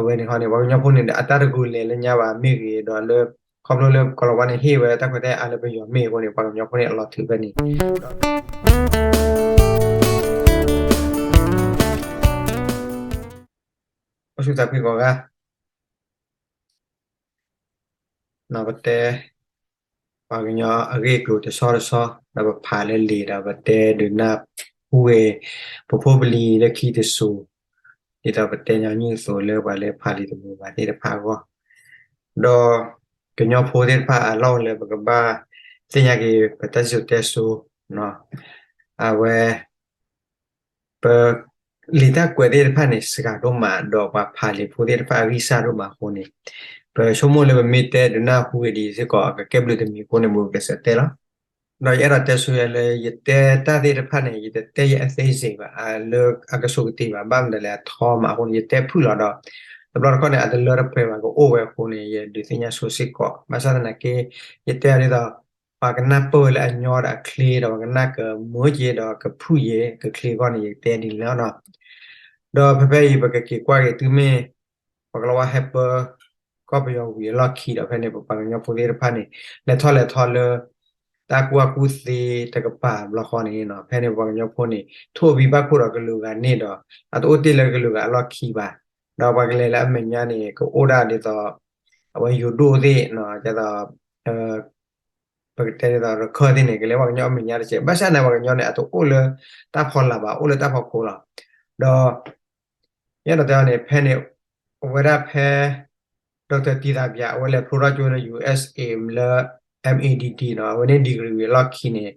အဝဲန့ၣ်ခီန့ၣ် ပှၤကညီဖိန့ၣ်ဒီး အတၢ်တဂုာ်လဲၤလၢညါဘၣ်မ့ၢ်ဂ့ၤ ဒီးလၢ ခီဖျိလၢကီၤလၤဝါန့ၣ် ဟ့ၣ်ဝဲတၢ်ခွဲးတၢ်ယာ်အါလၢပယီၤမ့ၢ်အဃိန့ၣ် ပှၤကညီဖိန့ၣ် အလီၤထုးဖဲန့ၣ် အိၣ်ဆူၣ်သးဖှံကိးဂၤ ပတဲ ပှၤကညီအဂ့ၢ်အကျိၤတဆီတဆီ ဒီးပဖးလၢလံာ်ဒီး ပတဲဒုးနၢ်ဟူဝဲ ပဖိပလံၤလၢခံတစိၤ ဒ်သိးပတဲညီနုၢ်အသိးလၢပှၤလၢဖးလံာ်တမုာ်ဘၣ်သ့ၣ်တဖၣ်အဂီၢ် ဒီးကညီဖိသ့ၣ်တဖၣ်အလီၢ်အိၣ်လၢပကဘၣ်သ့ၣ်ညါက့ၤ ပတၢ်စံၣ်စိၤတဲစိၤ အဝဲ ပ လံာ်တၢ်ကွဲးသ့ၣ်တဖၣ်န့ၣ် စှၤဒိၣ်မး ဒီးပှၤဖးလံာ်ဖိသ့ၣ်တဖၣ်အဂံၢ်စၢ်ဒိၣ်မးအဃိန့ၣ် ပဆိကမိၣ်လၢပမ့ၢ်တဲဒုးနၢ်ဟူဝဲဒ်စ့ၢ်ကီး အကကဲဘျုးတမံၤအဃိန့ၣ် ဘူးကစၢၢ်တဲလီၤ. ဒီးယအဲၣ်ဒိးတဲဆိယၤလၢ ယတဲတၢ်သ့ၣ်တဖၣ်န့ၣ် ယတတဲယဲအသ့စ့ၢ်ဘၣ် လၢအကဆိးကတ့ၢ်ဘၣ် ဘၣ်မနုၤလဲၣ် အထီမးအဃိန့ၣ် ယတဲဖုၣ်လီၤဒီး တဘျီတခီၣ်န့ၣ် အတလၢတပှဲၤဘၣ် ကအိၣ်ဝဲအဃိန့ၣ် ယဒုးသ့ၣ်ညါဆိစ့ၢ်ကီး ဘၣ်ဆၣ်သနာ်က့ ယတဲအီၤဒ်သိး ပှၤကနၢ်ပၢၢ်ဝဲလၢအညီဒီးအချ့ဒီး ပှၤကနၢ်ကမၢက့ၤဒီး ကဖုၣ်ယဲၤ ကချ့အဂီၢ်န့ၣ် ယတဲဒ်န့ၣ်လီၤ. ဒီးဖဲဖဲအံၤ ပကက့ၤကွၢ်က့ၤတုၤမ့ၢ် ပှၤကလီၤဝါဟဲပၢ ကီၢ်ပယီၤဝံၤအလီၢ်ခံဒီး ဖဲန့ၣ် ပပှၤကညီဖိသ့ၣ်တဖၣ်န့ၣ် လဲၤထီၣ်လဲၤထီလၢ တၢ်ကူၣ်ဘၣ်ကူၣ်သ့တကပၤဘျီဃီန့ၣ် ဖဲန့ၣ်ပပှၤကညီဖိန့ၣ် ထိၣ်ဘံဘၣ်ခိၣ်ဒီးကလုာ်ဂၤန့ၣ်ဒီး အတအိၣ်တ့ၢ်လၢကလုာ်ဂၤအလီၢ်ခံဘၣ်. ဒီးပှၤကလဲၤလၢအမဲာ်ညါန့ၣ် ကအိၣ်ဒၣ်ဒ်သိး အဝဲယိၤဒိၣ်သ့ၣ် ဒ်သိး ပကတဲဒ်သိးရခၢၣ်သ့ၣ်န့ၣ် ကလဲၤပှၤကညီအမဲာ်ညါတက့ၢ်. ဘၣ်ဆၣ်န့ၣ် ပှၤကညီန့ၣ် အတအိၣ်လၢတၢ်ဖီလာ်ဘၣ် အိၣ်လၢတၢ်ဖီခိၣ်လီၤ. ဒီး ယအဲၣ်ဒိးတဲအီၤန့ၣ် ဖဲန့ၣ် အဝဲဒၣ်ဖဲ Doctor တံၤသးပၠး အဝဲလဲၤဖျိထီၣ်ကၠိလၢ USA လၢ MADD နီၤ အဝဲန့ၣ် degree ဝံၤအလီၢ်ခံန့ၣ်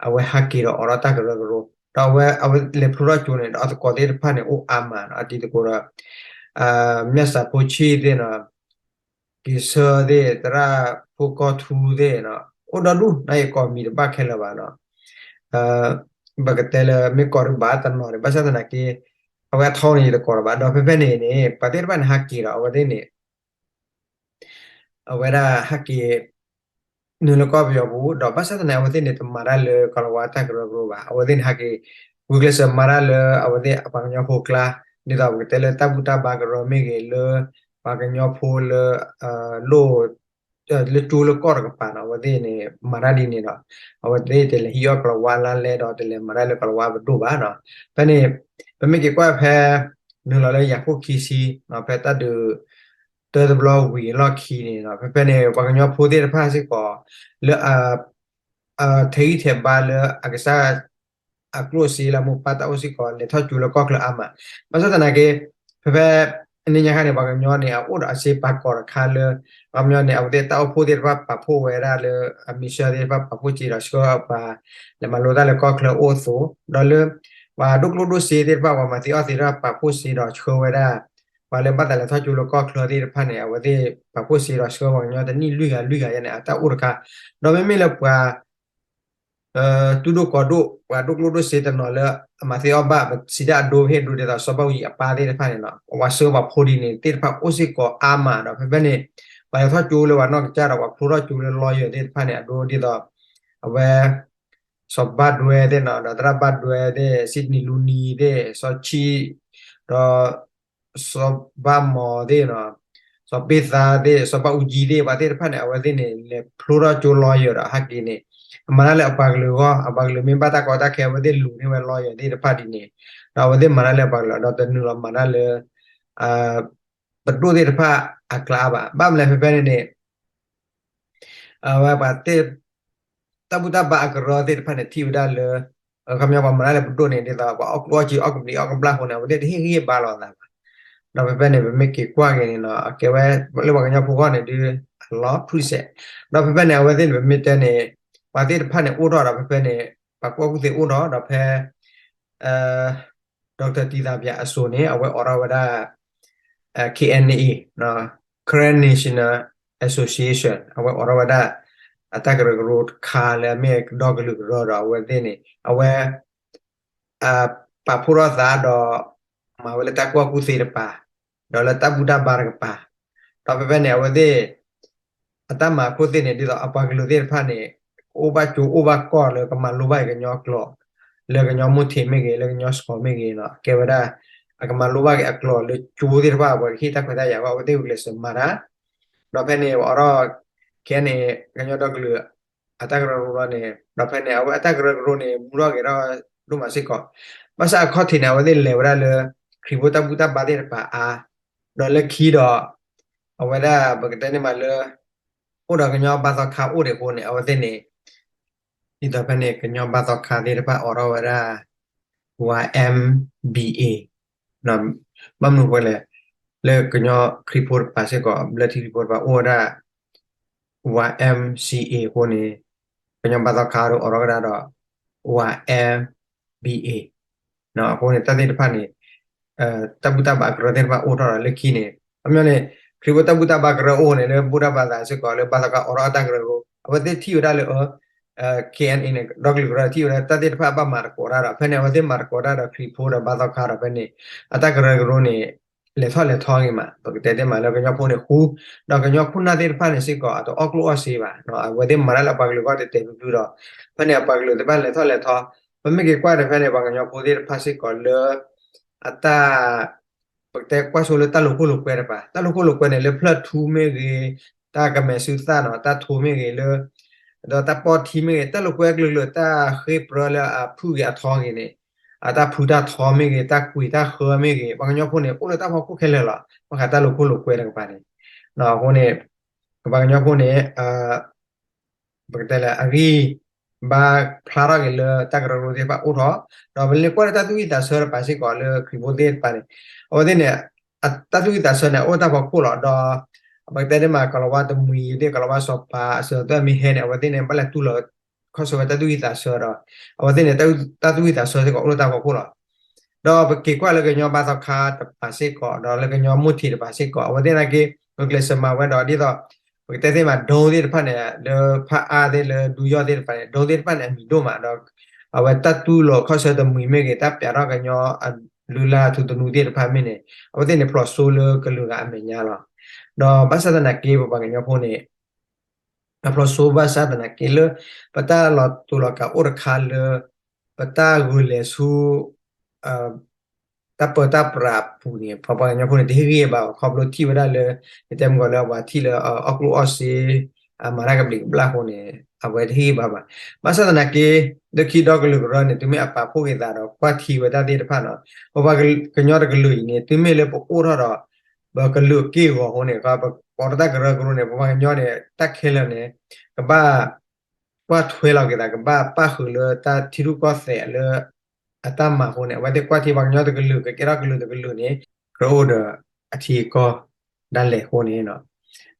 အဝဲဟးက့ၤဒီးအိးထီၣ်တၢ်ကရၢကရိ ဒီးအဝဲ အဝဲလဲၤဖျိထီၣ်ကၠိန့ၣ် ဒီးအသကိးသ့ၣ်တဖၣ်န့ၣ် အိၣ်အါမးနီၤ အတံၤသကိးဒီး မျၢ်စးဖိဆံၣ်သ့ၣ်နီၤ က့ၤဆၢသ့ၣ် သရၣ်ဖိကီၢ်ထူသ့ၣ်နီၤ အိၣ်ဒီဒူၣ် နာ်က့ကိးမံၤတဘၣ်ခဲလၢာ်ဘၣ်နီၤ ပကတဲလၢမ့ၢ်ကိးဒံးဘၣ်တနီၤန့ၣ် ဘၣ်ဆၣ်သနာ်က့ အဝဲအထီန့ၣ်ယတကိးလၢၤဘၣ် ဒီးဖဲဖဲန့ၣ်န့ၣ် ပှၤသ့ၣ်တဖၣ်န့ၣ် ဟးက့ၤဒီးအဝဲသ့ၣ်န့ၣ် အဝဲဒၣ်ဟးက့ၤ နုာ်လၢကီၢ်ပယီၤပူၤ ဒီးဘၣ်ဆၣ်သနာ်က့ အဝဲသ့ၣ်န့ၣ် တမၤတၢ်လၢကီၤလၤဝါတၢ်ကရၢကရိဘၣ် အဝဲသ့ၣ်န့ၣ် ဟးက့ၤ ဂုာ်ကျဲးစၢးမၤတၢ်လၢအဝဲသ့ၣ်အပှၤကညီဖိကျါ ဒ်သိးပကတဲလၢတၢ်ဘူၣ်တၢ်ဘါကရၢမ့ၢ်ဂ့ၤ လၢပှၤကညီဖိလၢ လိၣ် လၢကၠိလၢကီၢ်တကပၤနီၤ အဝဲသ့ၣ်န့ၣ် မၤတၢ်ဒ်န့ၣ်ဒီး အဝဲသ့ၣ်တလဲၤဟံးအီၣ်ကီၤလၤဝါလါလဲဒီး တလဲၤမၤတၢ်လၢကီၤလၤဝါပဒိၣ်ဘၣ်နီၤ ဖဲန့ၣ် ပမ့ၢ်က့ၤကွၢ်ဖဲ နုာ်လီၤလၢယၤခိၣ်ခံဆံ ဖဲတၢ်ဒုး တၢတဘျီဝံၤအလီၢ်ခံန့ၣ်နီၤ ဖဲဖဲန့ၣ် ပှၤကညီဖိသ့ၣ်တဖၣ်စ့ၢ်ကီး လၢ ထဲးဂံၢ်ထဲးဘါလၢအကစၢ် အကျိၣ်စ့လၢအမိၢ်ပၢ်တၢ်အိၣ်စ့ၢ်ကီး လဲၤထီၣ်ကၠိလၢကီၢ်ချၢအါမး ဘၣ်ဆၣ်သနာ်က့ ဖဲဖဲ အန့ၣ်ညါခါန့ၣ် ပှၤကညီန့ၣ် အအိၣ်ဒီးအစ့ပာ်ကီၤတခါလၢ ပှၤကညီန့ၣ် အဝဲသ့ၣ်တၢ်အိၣ်ဖှိၣ်သ့ၣ်တဖၣ်ပာ်ဖှိၣ်ဝဲဒၣ်လၢ အမံၤဆှၢသ့ၣ်တဖၣ်ပာ်ဖှိၣ်စ့ဒီးဆှၢပှၤ လဲၤမၤလိတၢ်လၢကီၢ်ချၢအိၣ်အသိး ဒီးလၢ ပှၤဒိၣ်ကျိၣ်ဒိၣ်စ့သ့ၣ်တဖၣ် ပှၤမၤသံအီၣ်သံတဖၣ်ပာ်ဖှိၣ်စ့ဒီးဆှၢဝဲဒၣ် ပှၤလၢဘၣ်သးလဲၤထီၣ်ကၠိလၢကီၢ်ချၢသ့ၣ်တဖၣ်န့ၣ် အဝဲသ့ၣ်ပာ်ဖှိၣ်စ့ဒီးဆှၢပှၤကညီတနံၣ်လွံၢ်ဂၤလွံၢ်ဂၤယါန့ၣ် အတၢ်အိၣ်တခါ ဒီးမ့မ့ၢ်လၢပှၤ တူၢ်ဒိၣ်ကီၤဒိၣ် ပှၤဒိၣ်ကျိၣ်ဒိၣ်စ့တနီၤလၢ အမၤသံအီၣ်ဘၣ် ပစံးတၢ်အဒိဟ့ၣ်ဒိးဒ်သိးစီၤဘၣ်အူကၠံအပၢ်သ့ၣ်တဖၣ်န့ၣ်နီၤ ပှၤဆှၢပှၤဖိဒ်န့ၣ် သ့ၣ်တဖၣ်အိၣ်စ့ၢ်ကီးအါမးဒီး ဖဲဖဲန့ၣ် ပှၤလဲၤထီၣ်ကၠိလၢပှၤနီၢ်ကစၢ်ဒီးပှၤဖျိထီၣ်ကၠိလၢ lawyer သ့ၣ်တဖၣ်န့ၣ် အဒိဒ်သိး အဝဲ စီၤဘၣ်ဒွဲသ့ၣ်နီၤ ဒီးသရၣ်ဘၣ်ဒွဲသ့ၣ် စံနံၤလူနံၤသ့ၣ် စီၤဆံၣ် ဒီး စီၤဘၣ်မီၤသ့ၣ်နီၤ စီၤပ့ၢ်သါသ့ၣ် စီၤဘၣ်အူကၠံသ့ၣ် ပှၤသ့ၣ်တဖၣ်န့ၣ် အဝဲသ့ၣ်န့ၣ် လဲၤဖျိထီၣ်ကၠိ lawyer ဒီးဟဲက့ၤန့ၣ် အမၤတၢ်လၢအပှၤကလုာ်အဂီၢ် အပှၤကလုာ်မ့ၢ်ဘၣ်တၢ်ကီတၢ်ခဲ အဝဲသ့ၣ်လူၤန့ၢ်ဝဲ lawyer သ့ၣ်တဖၣ်ဒ်န့ၣ် ဒီးအဝဲသ့ၣ်မၤတၢ်လၢအပှၤကလုာ် ဒီးတနုာ်လီၤမၤတၢ်လၢ ပဒိၣ်သ့ၣ်တဖၣ်အကျါဘၣ် ဘၣ်မနုၤလဲၣ်ဖဲဖဲန့ၣ်န့ၣ် အဝဲပှၤ တၢ်ဘူၣ်တၢ်ဘါအကရၢသ့ၣ်တဖၣ်န့ၣ် ထံၣ်ဝဲဒၣ်လၢ အခီပညီပှၤမၤတၢ်လၢပဒိၣ်န့ၣ် ဒ်သိးပှၤအီၣ်ကျိၣ်အီၣ်စ့အီၣ်ကဘျံးအီၣ်ကဘျၣ်အဃိန့ၣ် အဝဲသ့ၣ်တဟ့ၣ်ဂံၢ်ဟ့ၣ်ဘါလိာ်အသးဘၣ်. ဒီးဖဲဖဲန့ၣ် ပမ့ၢ်က့ၤကွၢ်က့ၤန့ၣ်နီၤ အကဲဝဲလၢပှၤကညီဖိအဂီၢ်န့ၣ်ဒုး အလီၤဖုၣ်စဲး ဒီးဖဲဖဲန့ၣ် အဝဲသ့ၣ်န့ၣ် ပမ့ၢ်တဲန့ၣ် ပှၤသ့ၣ်တဖၣ်န့ၣ်အိၣ်ထီၣ်ဒီးဖဲဖဲန့ၣ် ပှၤကူၣ်ဘၣ်ကူၣ်သ့အိၣ်ထီၣ်ဒီးဖဲ Doctor တံၤသးပၠးအစိၤန့ၣ် အဝဲအိးထီၣ်ဝဲဒၣ် KNA Karen National Association အဝဲအိးထီၣ်ဝဲဒၣ် အတၢ်ကရၢကရိတခါလၢအမ့ၢ်ကဒီကလုာ်ကရၢဒီးအဝဲသ့ၣ်န့ၣ် အဝဲ ပာ်ဖှိၣ်ထီၣ်သးဒီး မၤဝဲလၢတၢ်ကူၣ်ဘၣ်ကူၣ်သ့တပၤ ဒီးလၢတၢ်ဘူၣ်တၢ်ဘါတကပၤ ဒီးဖဲဖဲန့ၣ် အဝဲသ့ၣ် အတၢ်မၤခိၣ်သ့ၣ်န့ၣ် ဒ်သိးအပှၤကလုာ်သ့ၣ်တဖၣ်န့ၣ် ကအိၣ်ဘၣ်ကၠိအိၣ်ဘၣ်ကီၢ်လၢကမၤလိဘၣ်က့ၤကညီကျိာ် လၢကညီမူထံးမ့ၢ်ဂ့ၤ လၢကညီစှီၤမ့ၢ်ဂ့ၤနီၤ ကဲဝဲဒၣ် အကမၤလိဘၣ်က့ၤအကျိာ်လၢကၠိသ့ၣ်တဖၣ် ပှၤကဟ့ၣ်တၢ်ခွဲးတၢ်ယာ်ဘၣ် အဝဲသ့ၣ်ဂုာ်ကျဲးစၢးမၤတၢ်, ဒီးဖဲန့ၣ် ပအိးထီၣ် ခဲအံၤန့ၣ် ကညီဒီကလုာ် အတၢ်ကရၢကရိလီၤန့ၣ် ဒီးဖဲန့ၣ် အဝဲအတၢ်ကရၢကရိန့ၣ် မူထီၣ်ဂဲၤထီၣ်ဒိၣ်မးစ့ၢ်ကီး, ဘၣ်ဆၣ်အခီၣ်ထံးန့ၣ် အဝဲသ့ၣ်လဲၤဝဲဒၣ်လၢ ခရံာ်ဖိတၢ်ဘူၣ်တၢ်ဘါသ့ၣ်တဖၣ်အါ, ဒီးလၢခံဒီး အဝဲဒၣ်ပကတဲန့ၣ်မးလၢ အိၣ်ဒီးကညီဘါသီခါအိၣ်ဒံးအဃိန့ၣ် အဝဲသ့ၣ်န့ၣ် ဒ်သိးဖဲန့ၣ် ကညီဘါသီခါသ့ၣ်တဖၣ်အိးထီၣ်ဝဲဒၣ် ဝါ M B A ဘၣ်မနုၤအဃိလဲၣ်, လၢကညီခရံာ်ဖိတပၤစ့ၢ်ကီး ဘျၢထံခရံာ်ဖိတပၤအိၣ်ဝဲဒၣ် ဝါ M C A အဃိန့ၣ် ကညီဘါသီခါဒီးအိးထီၣ်ဝဲဒၣ်ဒီး ဝါ M B A အဃိန့ၣ် တၢ်သ့ၣ်တဖၣ်န့ၣ် တၢ်ဘူၣ်တၢ်ဘါကရၢသ့ၣ်တဖၣ်အိၣ်ထီၣ်ဒီးလၢခံန့ၣ် အမ့ၢ်န့ၣ် ခရံာ်ဖိတၢ်ဘူၣ်တၢ်ဘါကရၢအိၣ်န့ၣ် လၢဘူၣ်တၢ်ဘါသးစ့ၢ်ကီး လၢဘါသီခါအိးထီၣ်အတၢ်ကရၢကရိ အဝဲသ့ၣ်ထံၣ်ဝဲဒၣ်လၢ K N A န့ၣ် ဒီကလုာ်ကရၢထံၣ်ဝဲဒၣ် တၢ်သ့ၣ်တဖၣ်ဘၣ်မၤသကိးတၢ်ဒီး ဖဲန့ၣ် အဝဲသ့ၣ်မၤသကိးတၢ်ဒီးခရံာ်ဖိဒီးဘါသီခါဒီးဖဲန့ၣ် အတၢ်ကရၢကရိန့ၣ် လဲၤထီၣ်လဲၤထီဂ့ၤမး ပကတဲသ့မးလၢကညီဖိန့ၣ်ဃူ, ဒီးကညီခိၣ်နၢ်သ့ၣ်တဖၣ်န့ၣ်စ့ၢ်ကီး အတအီၣ်ကျိၣ်အီၣ်စ့ဘၣ်, အဝဲသ့ၣ်မၤတၢ်လၢအပှၤကလုာ်ဂီၢ်တဲာ်တဲာ်ဖျုးဖျုးဒီး ဖဲန့ၣ် အပှၤကလုာ်သ့ၣ်တဖၣ်လဲၤထီၣ်လဲၤထီ, ပမ့ၢ်က့ၤကွၢ်ဒီးဖဲန့ၣ် ပှၤကညီဖိသ့ၣ်တဖၣ်စ့ၢ်ကီးလၢ အတၢ် ပကတဲကွၢ်ဆိလၢတၢ်လိၤခိၣ်လိၤကွဲတပၤ, တၢ်လိၤခိၣ်လိၤကွဲန့ၣ် လၢဖျၢၣ်ထူမ့ၢ်ဂ့ၤ, တၢ်ကမဲာ်စုသၣ်နီၤ, တၢ်ထိမ့ၢ်ဂ့ၤလၢ ဒီးတၢ်ပီၢ်ထံမ့ၢ်ဂ့ၤ, တၢ်လိၤကွဲကလုာ်ကလုာ် တၢ်ဃ့ပြၢလၢအဖုၣ်ဂ့ၤအထီဂ့ၤန့ၣ်, အတၢ်ဖုတၢ်ထီမ့ၢ်ဂ့ၤ, တၢ်ကွံာ်တၢ်ဃၢမ့ၢ်ဂ့ၤ, ပှၤကညီဖိန့ၣ် အိၣ်လၢတၢ်ဖီခိၣ်ခဲလၢာ်လီၤ. ဘၣ်ဃးတၢ်လိၤခိၣ်လိၤကွဲတကပၤန့ၣ်, အဃိန့ၣ် ပှၤကညီဖိန့ၣ် ပကတဲလၢ အဂံၢ်ဘါဖျါထီၣ်က့ၤလၢတၢ်ကရၢကရိသ့ၣ်တဖၣ်အိၣ်ထီၣ်, ဒီးပလဲၤကွၢ်လၢတၢ်သူၣ်ဝံၣ်သးဆၢတပၤစ့ၢ်ကီးလၢခရံာ်ဖိသ့ၣ်တဖၣ်န့ၣ်, အဝဲသ့ၣ်န့ၣ် တၢ်သူၣ်ဝံၣ်သးဆၢန့ၣ် အိၣ်တၢ်ဖီခိၣ်လီၤ. ဒီး ပကတဲန့ၣ်မး ကီၤလၤဝါတမှံၤသ့ၣ် ကီၤလၤဝါစီၤပၤအစၢၤအသွဲၣ်မ့ၢ်ဟဲန့ၣ် အဝဲသ့ၣ်န့ၣ် ဘၣ်လဲၤတူၢ်လိာ်ခီၣ်ဆၢဝဲတၢ်သူၣ်ဝံၣ်သးဆၢဒီး အဝဲသ့ၣ်န့ၣ် တၢ်သူၣ်ဝံၣ်သးဆၢစ့ၢ်ကီးအိၣ်လၢတၢ်ဖီခိၣ်လီၤ. ဒီးပက့ၤကွၢ်လၢကညီဘါသီခါတပၤစ့ၢ်ကီး ဒီးလၢကညီမိၢ်ထံးတပၤစ့ၢ်ကီး အဝဲသ့ၣ်နာ်က့ ဂုာ်ကျဲးစၢးမၤဝဲဒီး ဒ်သိး ပကတဲသ့မး ဒိသ့ၣ်တဖၣ်န့ၣ် လၢဖးအါသ့ၣ်လၢဒူယီၢ်သ့ၣ်တဖၣ်န့ၣ် ဒိသ့ၣ်တဖၣ်န့ၣ် အမံၤဒိၣ်မးဒီး အဝဲတၢ်တူၢ်လိာ်ခီၣ်ဆၢတမှံၤမ့ၢ်ဂ့ၤ တၢ်ပျးထီၣ်ကညီအလုၢ်လၢ်ထူသနူသ့ၣ်တဖၣ်မ့ၢ်န့ၣ် အဝဲသ့ၣ်န့ၣ်ဖျိးစိလၢကလုာ်ဂၤအမဲာ်ညါလီၤ. ဒီးဘၣ်ဆၣ်သနာ်က့ ပပှၤကညီဖိန့ၣ် အဖျိးစိဘၣ်ဆၣ်သနာ်က့လၢ ပတၢ်လီၤတူာ်လီၤကာ်အိၣ်တခါလၢ ပတၢ်ဂုာ်လဲၤဆူ တၢ်ပၢတၢ်ပြးအပူၤန့ၣ် ပပှၤကညီဖိန့ၣ် တဟ့ၣ်ဂံၢ်ဘါဘၣ် ခီဖျိထံၣ်ဝဲဒၣ်လၢ ယတဲမုၢ်ကီးလၢအဝဲထံၣ်လၢအီၣ်ကျိၣ်အီၣ်စ့ အမၤတၢ်ကဘျံးကဘျၣ်အဃိန့ၣ် အဝဲတဟ့ၣ်ဂံၢ်ဘါဘၣ်. ဘၣ်ဆၣ်သနာ်က့ လၢခံဒီကလုာ်ကရၢန့ၣ် တုၤမ့ၢ်အပာ်ဖှိၣ်က့ၤသးဒီးကွၢ်ထံဝဲတၢ်သ့ၣ်တဖၣ်နီၤ ပပှၤကညီတကလုာ်အံၤန့ၣ် တုၤမ့ၢ်လၢပအိၣ်ထီၣ်ဒီး ပကလုာ်အက့ၢ်အဂီၤအဃိန့ၣ် ပအိးထီၣ်တၢ်ကရၢကရိန့ၣ် ပပှၤကညီန့ၣ် တၢ်ခဲလၢာ်န့ၣ် ကဘၣ် ကွၢ်ထွဲလီၤက့ၤသး ကဘၣ်ပၣ်ဃုာ်လၢတၢ်ထံရူၢ်ကီၢ်သဲးလၢ အတၢ်မၤအဃိန့ၣ် အဝဲသ့ၣ်ကွၢ်ထံပှၤကညီတကလုာ် ကကဲထီၣ်ကလုာ်တကလုာ်န့ၣ် ကြၢးအိၣ်ဒီးအထံအကီၢ်ဒၣ်လဲာ်အဃိန့ၣ်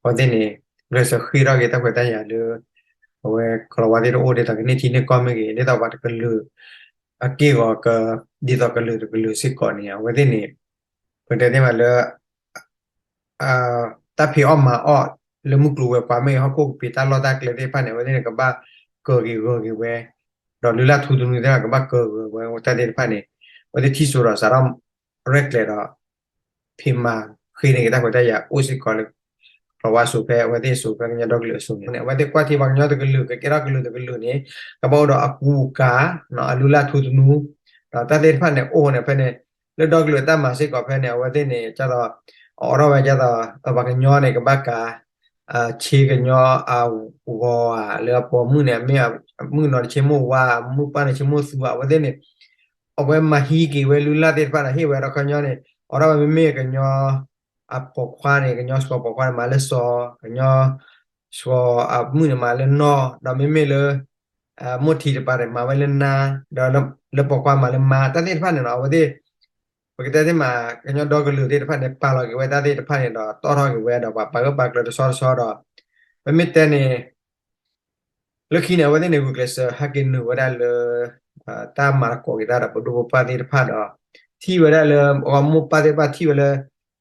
အဝဲသ့ၣ်န့ၣ် ဂုာ်ကျဲးစၢးဃ့ထီၣ်က့ၤတၢ်ခွဲးတၢ်ယာ်လၢ အဝဲကီၤလၤဝါသ့ၣ်တအိၣ်ဒ်သိးကန့ၢ်ထံန့ၢ်ကီၢ်မ့ၢ်ဂ့ၤ ဒ်သိးပှၤတကလုာ် အက့ၢ်အဂီၤက ဒ်သိးကလုာ်တကလုာ်စ့ၢ်ကီးန့ၣ် အဝဲသ့ၣ်န့ၣ် ပကတဲသ့မးလၢ တၢ်ဖံးအီၣ်မၤအီၣ်လၢမုၢ်ကျိၤဝဲၤကွာ်မ့ၢ်ဂ့ၤ ဟီၣ်ခိၣ်ကပ့ၤတၢ်လီၢ်တၢ်ကျဲသ့ၣ်တဖၣ်န့ၣ် အဝဲသ့ၣ်န့ၣ် ကဘၣ်ကၢၤက့ၤဂၢၤက့ၤဝဲ ဒီးလုၢ်လၢ်ထူသနူသ့ၣ်တဖၣ် ကဘၣ်ကၢၤဂၢၤဝဲတၢ်သ့ၣ်တဖၣ်န့ၣ် အဝဲသ့ၣ်ထံၣ်စိၤဒီးစးထီၣ်ရဲၣ်ကျဲၤဒီး ဖံးမၤဃ့န့ၢ်က့ၤတၢ်ခွဲးတၢ်ယာ်အိၣ်စ့ၢ်ကီးလၢ ကီၤလၤဝါစိၤဖဲအဝဲသ့ၣ်စိၤဖဲကညီဒီကလုာ်အစိၤန့ၣ် အဝဲသ့ၣ်ကွၢ်ထံပှၤကညီတကလုာ် ကကဲထီၣ်ကလုာ်တကလုာ်န့ၣ် ကဘၣ်အိၣ်ဒီးအကူအကၤ အလုၢ်လၢ်ထူသနူ ဒီးတၢ်သ့ၣ်တဖၣ်န့ၣ်အိၣ်န့ၣ် ဖဲန့ၣ် လၢဒီကလုာ်အတၢ်မၤစ့ၢ်ကီးဖဲန့ၣ် အဝဲသ့ၣ်န့ၣ် ကၢ်သိး အအိးထီၣ်ဝဲကၢ်သိး ပှၤကညီန့ၣ် ကဘၣ်ကၤ ဆ့ကညီအဂီၤဧါ လၢအပိာ်မုၣ်န့ၣ် မ့ၢ်မုၣ်ကနီၤတဆ့မိၢ်ဝါ မုၣ်ပၢ်န့ၣ်ဆ့မိၢ်သူဧါ အဝဲသ့ၣ်န့ၣ် အဝဲမၤဟံးက့ၤဝဲလုၢ်လၢ်သ့ၣ်တဖၣ်န့ၣ် ဟ့ၣ်ဝဲဒီးခီညီန့ၣ် အိးထီၣ်ဝဲမ့မ့ၢ်ကညီ အပိာ်ခွါန့ၣ် ကညီစှီၤပိာ်ခွါန့ၣ် မၤလၢစီၤ ကညီစှီၤအမုၣ်န့ၣ် မၤလၢနီၢ် ဒီးမ့မ့ၢ်လၢ မိၢ်ထံးတပၤန့ၣ် မၤဝဲလၢနါ ဒီးလၢပိာ်ခွါမၤလၢမါ တၢ်သ့ၣ်တဖၣ်န့ၣ်နီၤ အဝဲသ့ၣ် ပကတဲသ့မး ကညီဒီကလုာ်သ့ၣ်တဖၣ်န့ၣ် ပာ်လီၤက့ၤဝဲတၢ်သ့ၣ်တဖၣ်န့ၣ်ဒီး တီၣ်ထီၣ်က့ၤဝဲဒီး ပှၤပာ်ဂၢၢ်ပာ်ကျၢၤတဆီတဆီဒီး ပမ့ၢ်တဲန့ၣ် လၢခံန့ၣ် အဝဲသ့ၣ်န့ၣ် ဂုာ်ကျဲးစၢးဟဲက့ၤနုာ်ဝဲဒၣ်လၢ တၢ်မၤသကိးက့ၤတၢ်ဒီးပဒိၣ်ပပှၢ်သ့ၣ်တဖၣ်ဒီး ထံၣ်ဝဲဒၣ်လၢ အမိၢ်ပၢ်သ့ၣ်တဖၣ်ထံၣ်ဝဲလၢ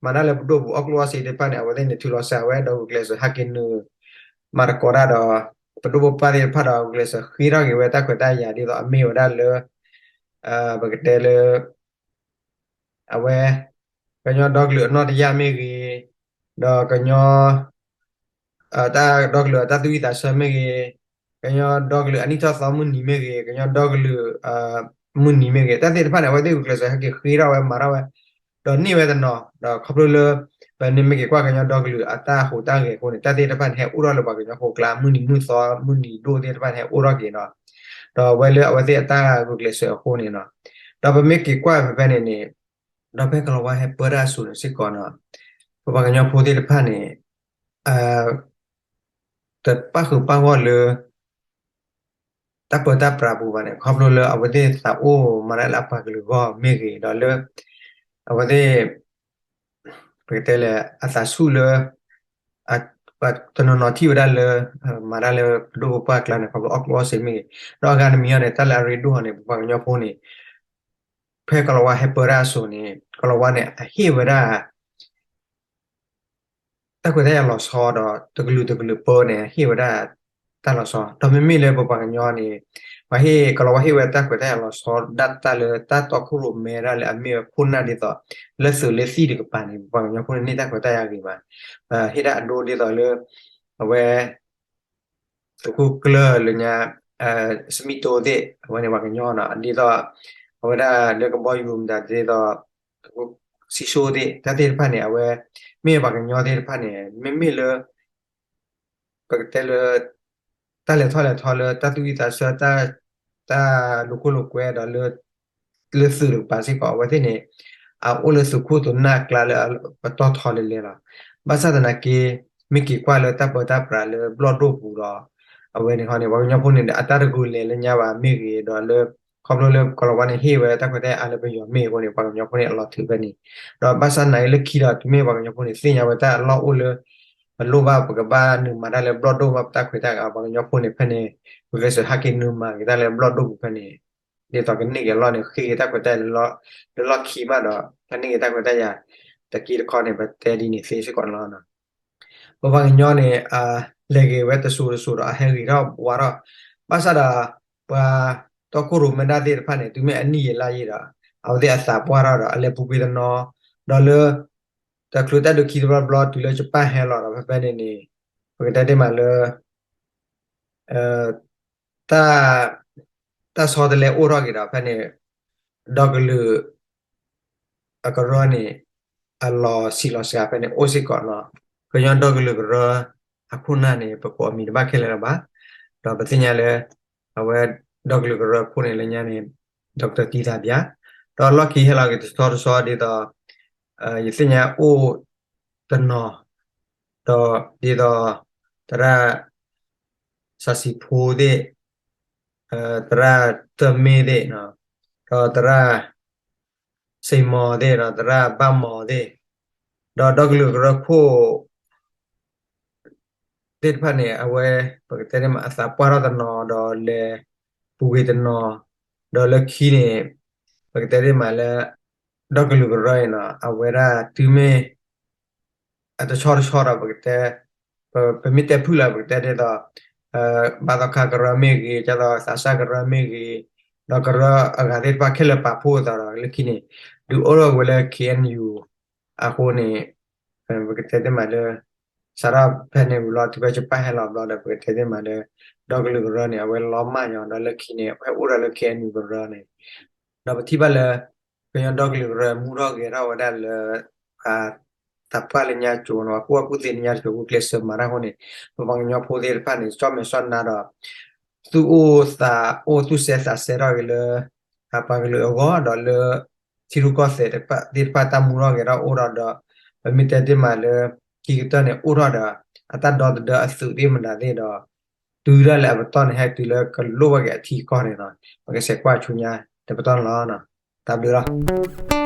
မၤတၢ်လၢပဒိၣ်ပူၤအီၣ်ကျိၣ်အီၣ်စ့သ့ၣ်တဖၣ်န့ၣ် အဝဲသ့ၣ်န့ၣ် ထုးလီၤစှၤဝဲဒီးဂုာ်ကျဲးစၢးဟဲက့ၤနုာ် မၤသကိးတၢ်ဒီး ပဒိၣ်ပပှၢ်သ့ၣ်တဖၣ်ဒီး ဂုာ်ကျဲးစၢးဃ့ထီၣ်က့ၤဝဲတၢ်ခွဲးတၢ်ယာ်ဒ်သိးအမ့ၢ်ဝဲဒၣ်လၢ ပကတဲလၢ အဝဲ ကညီဒီကလုာ်အနီၢ်တယၢ်မ့ၢ်ဂ့ၤ, ဒီးကညီ တၢ်ဒီကလုာ်အတၢ်သူၣ်ဝံၣ်သးဆၢမ့ၢ်ဂ့ၤ, ကညီဒီကလုာ်အနံၣ်ထီၣ်သီမုၢ်နံၤမ့ၢ်ဂ့ၤ, ကညီဒီကလုာ် မုၢ်နံၤမ့ၢ်ဂ့ၤ, တၢ်သ့ၣ်တဖၣ်န့ၣ် အဝဲသ့ၣ်ဂုာ်ကျဲးစၢးဟဲက့ၤဃ့ထီၣ်ဝဲမၤထီၣ်ဝဲ ဒီးန့ၢ်ဝဲတနီၤ ဒီးခီဖျိလၢ ပမ့ၢ်က့ၤကွၢ်ကညီဒီကလုာ်အတၢ်ဟူးတၢ်ဂဲၤအဃိန့ၣ် တၢ်သ့ၣ်တဖၣ်န့ၣ် ဟဲအိၣ်ထီၣ်လၢပှၤကညီဖိကျါ မုၢ်နံၤမုၢ်သီ မုၢ်နံၤဒိၣ်သ့ၣ်တဖၣ်န့ၣ် ဟဲအိၣ်ထီၣ်က့ၤဒီး ဒီးဝဲလၢအဝဲသ့ၣ်အတၢ်ဂုာ်ကျဲးစၢးအဃိန့ၣ်လီၤ. ဒီးပမ့ၢ်က့ၤကွၢ်ဖဲဖဲန့ၣ်န့ၣ် ဒီးဖဲကလီၤဝါဟဲပၢတၢ်အစိၤန့ၣ်စ့ၢ်ကီးန့ၣ် ပပှၤကညီဖိသ့ၣ်တဖၣ်န့ၣ် တပၣ်ဃုာ်ပၣ်ဂီၢ်လၢ တၢ်ပၢတၢ်ပြးပူၤဘၣ်န့ၣ် ခီဖျိလၢအဝဲသ့ၣ်သးအိၣ်မၤတၢ်လၢအပှၤကလုာ်အဂီၢ်မ့ၢ်ဂ့ၤ ဒီးလၢ အဝဲသ့ၣ် ပကတဲလၢ အသးဆူၣ်လၢ တနီၤနီၤထံၣ်ဝဲဒၣ်လၢ မၤတၢ်လၢပဒိၣ်ပပှၢ်ကျါန့ၣ် ခီဖျိအီၣ်ကျိၣ်အီၣ်စ့မ့ၢ်ဂ့ၤ ဒီးအဂၤတမံၤအံၤန့ၣ် တၢ်လၢအရ့ဒိၣ်ဟီန့ၣ် ပပှၤကညီဖိန့ၣ် ဖဲကလီၤဝါဟဲပၢတၢ်အစိၤန့ၣ် ကလီၤဝါန့ၣ် အဟ့ၣ်ဝဲဒၣ် တၢ်ခွဲးတၢ်ယာ်လီၤဆီဒီး တကလုာ်တကလုာ်ပၢန့ၣ် ဟ့ၣ်ဝဲဒၣ်တၢ်လီၤဆီ ဒီးမ့မ့ၢ်လၢပပှၤကညီန့ၣ် ပှၤဟ့ၣ် ကလီၤဝါဟ့ၣ်ဝဲတၢ်ခွဲးတၢ်ယာ်လီၤဆီ ဒၣ်တၢ်လၢတၢ်တီခိၣ်ရိၣ်မဲဒၣ်လၢအမ့ၢ်ဝဲခိၣ်နၢ်ဒ်သိး လၢသုးလၢသံၣ်တကပၤန့ၣ် ပပှၤကညီဖိန့ၣ် န့ၢ်တၢ်ခွဲးတၢ်ယာ်ဂ့ၤမး ဟ့ၣ်ဒၣ်အဒိဒ်သိးလၢ အဝဲ သုးခိၣ်ကျၢၢ်လၢညါ စမံတိသ့ၣ် အဝဲန့ၣ်ပှၤကညီနီၤ ဒ်သိး အဝဲဒၣ်လၢကဘီယူၤမတၤဒ်သိး စံၣ်စိသ့ၣ် တၢ်သ့ၣ်တဖၣ်န့ၣ် အဝဲ မ့ၢ်ပှၤကညီသ့ၣ်တဖၣ်န့ၣ် မ့မ့ၢ်လၢ ပကတဲလၢ တၢ်လဲၤထီၣ်လဲၤထီလၢတၢ်သူၣ်ဝံၣ်သးဆၢ တၢ်လိာ်ခိၣ်လိာ်ကွဲဒီးလၢ လၢသုးတကပၤစ့ၢ်ကီး အဝဲသ့ၣ်န့ၣ် အအိၣ်လၢသုးခိၣ်သုးနၢ်အကျါလၢပတီၢ်ထီလဲၤလဲၤလီၤ. ဘၣ်ဆၣ်သနာ်က့ မ့ၢ်က့ၤကွၢ်လၢတၢ်ပၢတၢ်ပြးလၢဘျီၣ်ဒိၣ်ပူၤဒီး အဝဲန့ၣ်ခီန့ၣ် ပှၤကညီဖိန့ၣ် အတၢ်တဂုာ်လဲၤလၢညါဘၣ်မ့ၢ်ဂ့ၤ ဒီးလၢ ခီဖျိလၢကလီၤဝါန့ၣ် ဟ့ၣ်ဝဲတၢ်ခွဲးတၢ်ယာ်အါလၢပယီၤမ့ၢ်အဃိန့ၣ် ပှၤကညီဖိန့ၣ် အလီၤထုးဖဲန့ၣ် ဒီးဘၣ်ဆၣ်သနာ်က့လၢခံဒီး တမ့ၢ်ပှၤကညီဖိန့ၣ် သ့ၣ်ညါဝဲတၢ်အလီၢ်အိၣ်လၢ ပလိၣ်ဘၣ်ပကဘၣ်နုာ်မၤတၢ်လၢဘျီၣ်ဒိၣ်ဘၣ်ပတၢ်ခွဲးတၢ်ယာ် ပှၤကညီဖိန့ၣ်ဖဲန့ၣ် ပကစၢၢ်ဟဲက့ၤနုာ်မၤက့ၤတၢ်လၢဘျီၣ်ဒိၣ်ပူၤဖဲန့ၣ် ဒ်သိးကန့ၢ်က့ၤအလီၢ်န့ၣ် ဃ့က့ၤတၢ်ခွဲးတၢ်ယာ်လၢလီၢ်ခံဘၣ်ဒီး ကန့ၢ်က့ၤတၢ်ခွဲးတၢ်ယာ် တက့တခီန့ၣ် ပတဲဒ်န့ၣ်သ့စ့ၢ်ကီးန့ၣ်လီၤ. ပပှၤကညီန့ၣ် လဲၤဂ့ၤဝဲတစိၤတစိၤဒီးအဟဲဂ့ၤထီၣ်ဝါထီၣ် ဘၣ်ဆၣ်ဒီး ပှၤတီခိၣ်ရိၣ်မဲဒၣ်သ့ၣ်တဖၣ်န့ၣ် တုၤမ့ၢ်အနံၣ်ယံာ်လါယံာ်ဒီး အဝဲသ့ၣ်အသးပှၢ်ထီၣ်ဒီး အလဲၤပူၤကွံာ်တနီၤ ဒီးလၢ တချုးတၢ်ဒုးခံတဘျီဘျီ တုၤလၢယပၢ်ဟဲလီၤဒီး ဖဲဖဲန့ၣ်န့ၣ် ပကတဲတ့ၢ်မးလၢ တၢ် တၢ်ဆီတလဲအိၣ်ထီၣ်က့ၤဒီး ဖဲန့ၣ် ဒီကလုာ် အကရၢန့ၣ် အလီၤဆံးလီၤစှၤဖဲန့ၣ်အိၣ်စ့ၢ်ကီးလီၤ. ကညီဒီကလုာ်ကရၢ အခိၣ်နၢ်န့ၣ် ပကိးအမံၤတဘၣ်ခဲလၢာ်လၢၤဘၣ်. ဒီးပသ့ၣ်ညါလၢ အဝဲ ဒီကလုာ်ကရၢခိၣ်န့ၣ်လၢညါန့ၣ် ဒီကတၢၢ်တံသးပၠး ဒီးလီၢ်ခံဟဲလီၤက့ၤတဆီတဆီဒ်သိး ယသ့ၣ်ညါအိၣ်တနီၤ ဒီးဒ်သိး သရၣ် စၢ်စံၤဖိသ့ၣ် သရၣ်တၢၢ်မ့ၢ်သ့ၣ် ဒီးသရၣ် စ့မီၤသ့ၣ်ဒီး သရၣ်ဘၣ်မီၤသ့ၣ် ဒီးဒီကလုာ်ကရၢခိၣ် သ့ၣ်တဖၣ်န့ၣ် အဝဲ ပကတဲတ့ၢ်မး အသးပှၢ်ထီၣ်တနီၤ ဒီးလဲၤပူၤကွံာ်တနီၤ ဒီးလၢခံန့ၣ် ပကတဲတ့ၢ်မးလၢ ဒီကလုာ်ကရၢအံၤနီၤ အဝဲဒၣ်တုၤမ့ၢ် အတဆီတဆီဒီး ပကတဲ ပမ့ၢ်တဲဖုၣ်လၢ ပကတဲဒ်သိး ဘၣ်သီခါကရၢမ့ၢ်ဂ့ၤ ဒ်သိးသးစၢ်ကရၢမ့ၢ်ဂ့ၤ ဒီးကရၢအဂၤသ့ၣ်တဖၣ်ခဲလၢာ်ပာ်ဖှိၣ်အသးဒီး လၢခံန့ၣ် ဒုးအိၣ်ထီၣ်ဝဲလၢ ခ့ၣ်အဲၣ်ယူၣ် အဃိန့ၣ် ပကတဲသ့မးလၢ စးထီၣ်ဖဲန့ၣ်ဝံၤလီၤ တုၤဖဲယပၢ်ဟဲလီၤဘျီဒီး ပကတဲသ့မးလၢ ဒီကလုာ်ကရၢန့ၣ် အဝဲလီၤမၢ်ညီ ဒီးလၢခံန့ၣ် ဟဲအိၣ်ထီၣ်လၢ ခ့ၣ်အဲၣ်ယူၣ်ကရၢန့ၣ် ဒီးပထံၣ်ဘၣ်လၢ ကညီဒီကလုာ်ကရၢမူထီၣ်ဂဲၤထီၣ်ဝဲဒၣ်လၢ သးပှၢ်လၢညါကၠိၤနီၤ အကူၣ်ဘၣ်ကူၣ်သ့လၢညါကၠိၤအကျဲးစၢးမၤတၢ်အဃိန့ၣ် ပပှၤကညီဖိသ့ၣ်တဖၣ်န့ၣ် ကၠီၣ်မဲာ်ကၠီၣ်နါဒီး သူၣ်အိၣ်သးအိၣ်သူၣ်စဲသးစဲထီၣ်က့ၤလၢ ပှၤကလုာ်အဂီၢ်ဒီးလၢ ထံရူၢ်ကီၢ်သဲးသ့ၣ်တဖၣ်တၢ်မူထီၣ်ဂဲၤထီၣ်အိၣ်ထီၣ်ဒီး ပမ့ၢ်တဲသ့မးလၢ ခံကတၢၢ်န့ၣ်အိၣ်ထီၣ်ဒီး အတၢ်ဒီသဒၢအသုးသ့ၣ်မတၤသ့ၣ်ဒီး တုၤဒၣ်လဲာ်အပတီၢ်န့ၣ် ဟဲတုၤလၢကလိၣ်ဘၣ်က့ၤအထံအကီၢ်န့ၣ်လီၤ. ပကဆဲးကွၢ်ဆူညါတပတီၢ်န့ၣ်လီၤ. တၢ်ဘျုးလီၤ.